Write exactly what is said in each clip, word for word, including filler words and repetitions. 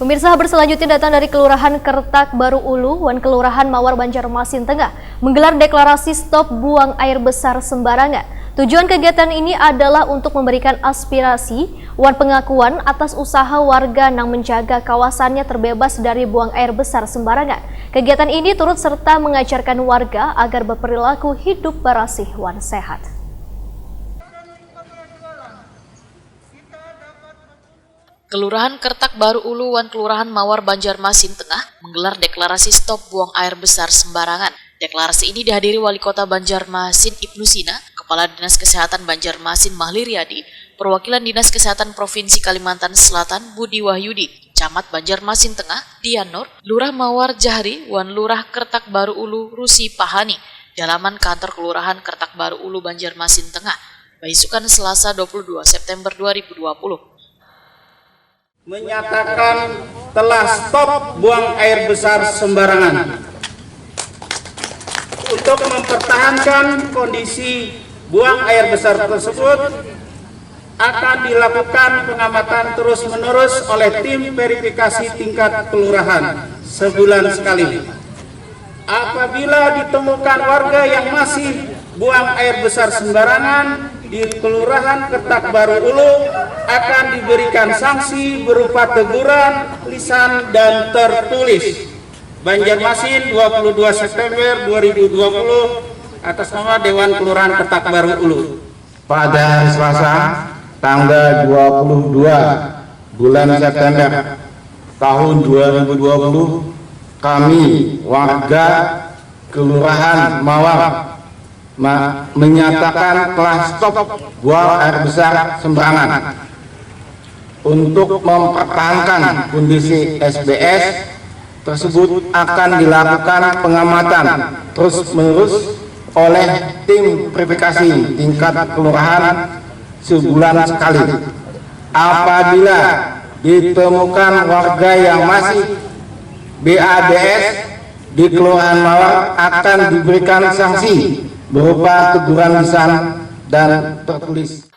Pemirsa, berselanjutnya datang dari Kelurahan Kertak Baru Ulu wan Kelurahan Mawar, Banjarmasin Tengah, menggelar deklarasi stop buang air besar sembarangan. Tujuan kegiatan ini adalah untuk memberikan aspirasi wan pengakuan atas usaha warga nang menjaga kawasannya terbebas dari buang air besar sembarangan. Kegiatan ini turut serta mengajarkan warga agar berperilaku hidup barasih wan sehat. Kelurahan Kertak Baru Ulu wan Kelurahan Mawar, Banjarmasin Tengah menggelar deklarasi stop buang air besar sembarangan. Deklarasi ini dihadiri Wali Kota Banjarmasin Ibnu Sina, Kepala Dinas Kesehatan Banjarmasin Mahli Riyadi, perwakilan Dinas Kesehatan Provinsi Kalimantan Selatan Budi Wahyudi, Camat Banjarmasin Tengah Dian Nur, Lurah Mawar Jahri, wan Lurah Kertak Baru Ulu Rusi Pahani, di halaman kantor Kelurahan Kertak Baru Ulu, Banjarmasin Tengah, baisukan Selasa dua puluh dua September dua ribu dua puluh. Menyatakan telah stop buang air besar sembarangan. Untuk mempertahankan kondisi buang air besar tersebut, akan dilakukan pengamatan terus-menerus oleh tim verifikasi tingkat kelurahan sebulan sekali. Apabila ditemukan warga yang masih buang air besar sembarangan di Kelurahan Kertak Baru Ulu, akan diberikan sanksi berupa teguran lisan dan tertulis. Banjarmasin, dua puluh dua September dua ribu dua puluh, atas nama Dewan Kelurahan Kertak Baru Ulu. Pada hari Selasa, tanggal dua puluh dua bulan September tahun dua ribu dua puluh, kami, warga Kelurahan Mawar, ma- menyatakan telah stop buang air besar sembarangan. Untuk mempertahankan kondisi S B S tersebut, akan dilakukan pengamatan terus-menerus oleh tim verifikasi tingkat kelurahan sebulan sekali. Apabila ditemukan warga yang masih B A D S di Kelurahan Mawar, akan diberikan sanksi berupa teguran lisan dan tertulis.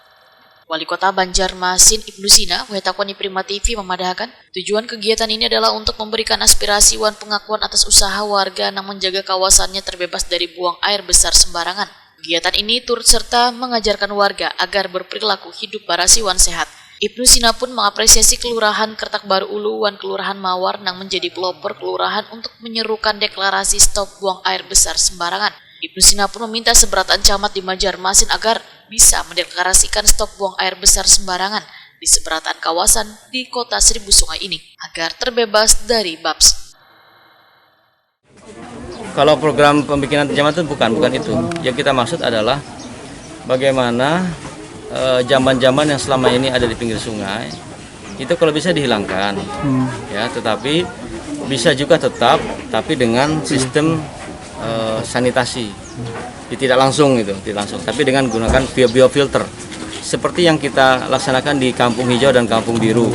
Wali Kota Banjarmasin Ibnu Sina, Wahid Takwani Prima T V, memadahakan, tujuan kegiatan ini adalah untuk memberikan aspirasi wan pengakuan atas usaha warga nang menjaga kawasannya terbebas dari buang air besar sembarangan. Kegiatan ini turut serta mengajarkan warga agar berperilaku hidup barasih wan sehat. Ibnu Sina pun mengapresiasi Kelurahan Kertak Baru Ulu wan Kelurahan Mawar nang menjadi pelopor kelurahan untuk menyerukan deklarasi stop buang air besar sembarangan. Ibnu Sina pun meminta seberataan camat di Banjarmasin agar bisa mendeklarasikan stop buang air besar sembarangan di seberataan kawasan di Kota Seribu Sungai ini agar terbebas dari BAPS. Kalau program pembikinan jembatan itu bukan, bukan itu. Yang kita maksud adalah bagaimana eh, jamban-jamban yang selama ini ada di pinggir sungai itu kalau bisa dihilangkan, ya, tetapi bisa juga tetap, tapi dengan sistem eh, sanitasi. Jadi tidak langsung gitu, tidak langsung, tapi dengan gunakan bio biofilter seperti yang kita laksanakan di Kampung Hijau dan Kampung Biru,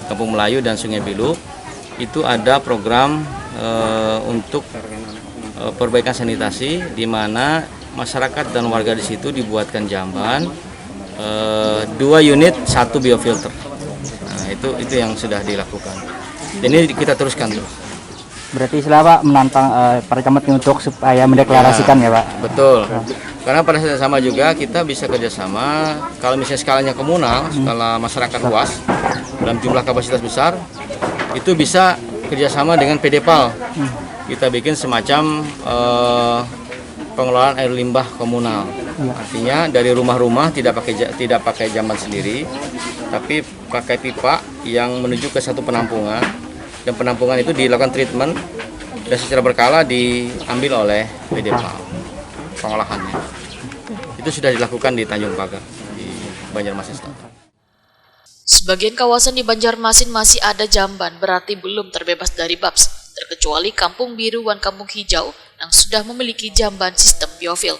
Kampung Melayu dan Sungai Bilu. Itu ada program eh, untuk eh, perbaikan sanitasi di mana masyarakat dan warga di situ dibuatkan jamban eh, dua unit satu biofilter. Nah, itu itu yang sudah dilakukan. Ini kita teruskan terus. Berarti istilah apa, menantang eh, para camat ini untuk supaya mendeklarasikan ya, Pak. Betul. Karena pada saat yang sama juga kita bisa kerjasama, kalau misalnya skalanya komunal, skala masyarakat luas, dalam jumlah kapasitas besar, itu bisa kerjasama dengan P D pal. Kita bikin semacam eh, pengelolaan air limbah komunal. Artinya dari rumah-rumah tidak pakai ja- tidak pakai jamban sendiri, tapi pakai pipa yang menuju ke satu penampungan, dan penampungan itu dilakukan treatment dan secara berkala diambil oleh P D pal pengolahannya. Itu sudah dilakukan di Tanjung Pagar, di Banjarmasin Selatan. Sebagian kawasan di Banjarmasin masih ada jamban, berarti belum terbebas dari BAPS, terkecuali Kampung Biru wan Kampung Hijau yang sudah memiliki jamban sistem biofil.